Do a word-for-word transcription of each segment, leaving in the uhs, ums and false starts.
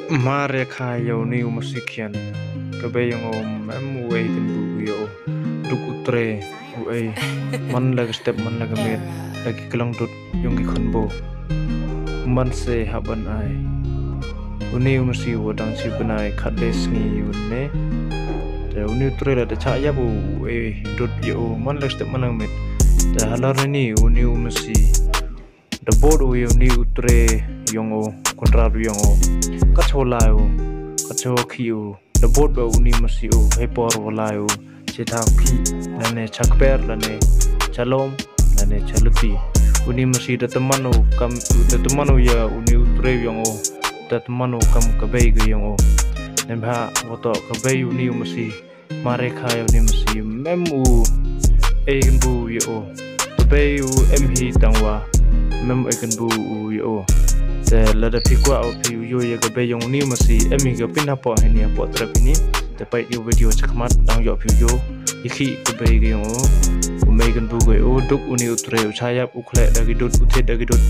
Mar ya kha ya uni u masi khian, ka bei yong o mem u e kynbu ya o. Duk u tre u e, man la ka step man la ka met, la ki klang dud yong ki khon bo. Man se haban ai. Uni u masi wa dang chi bnai khat le sngi u ne. Te uni u tre la da cha ya u e dud ya o, man la ka step man la ka met. Te halar ni uni u masi da bot u ya uni u tre yong o, kontra yong o. Ka chola u, ka cho khi u. Da bot ba uni masi u, hei por wa lai u, che tha khi, lane cha kper, lane cha lom, lane cha luti. Uni masi da tymman u kam, da tymman u ya uni u tre yong o, da tymman u kam ka bei ka yong o. Nembha wa toh ka bei uni u masi, mar ya kha ya uni masi, mem u e kynbu ya o. Ka bei u em hi tang wa mem e kynbu u ya o. Te lada phi kwah o phi u yo ya ka bei yong uni masi, em hi ka pin hapoh hini hapoh trep hini. Te pait ya video chakhmat dang yoh phi u yo. Ya khi ka bei ka yong o. U mei kynbu ka ya o, duk uni u tre u cha yap u khleh da ki dud, u thied da ki dud.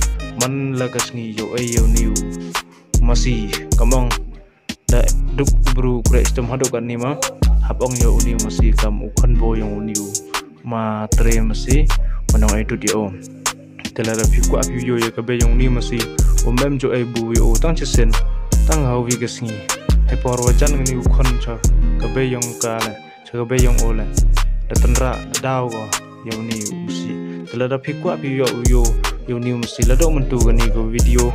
Man la ka sngi yoh e ya uni u masi, kam ong. Da duk u bru kre stem hadooh katni ma, hap ong ya uni u masi kam u khon bo yong uni u ma tre masi, wa nong e dud ya o. Te lada phi kwah phi u yo ya ka bei yong uni masi, u mem jo e bu ya o tang chi sien, tang ha wi ka sngi. Hei por wa jan kani u khon cha ka bei yong ka le, cha ka bei yong o le, da tynrah da daw ko ya uni u masi. Te lada phi kwah phi u yo, u yo ya uni u masi, lada u myntu kani ka video,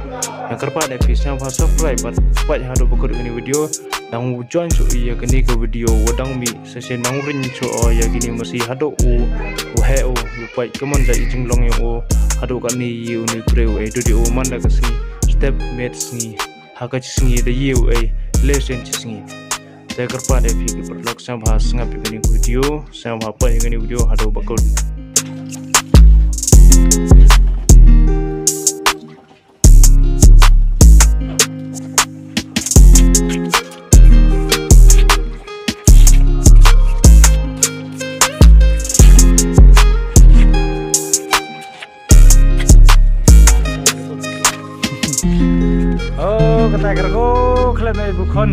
na kyrpad e phi sngewbha subscribe bad pait hadooh ba kut kani video. Dang u join cho ya kani ka video wa dang mih, sa sien dang u ring cho o ya kini u masi hadooh u, u heh o, u pait ka mon da i jinglong yong o. Hadooh katni ya uni u tre u e dud ya o, man la ka sngi, step met sngi, ha ka chi sngi da ye u e, le sien chi sngi. Te kyrpad e phi ki paralok sngewbha sngap ya kani ka video, sngewbha pait ya kani ka video hadooh ba kut. O, kata kargo khlem e bu khon.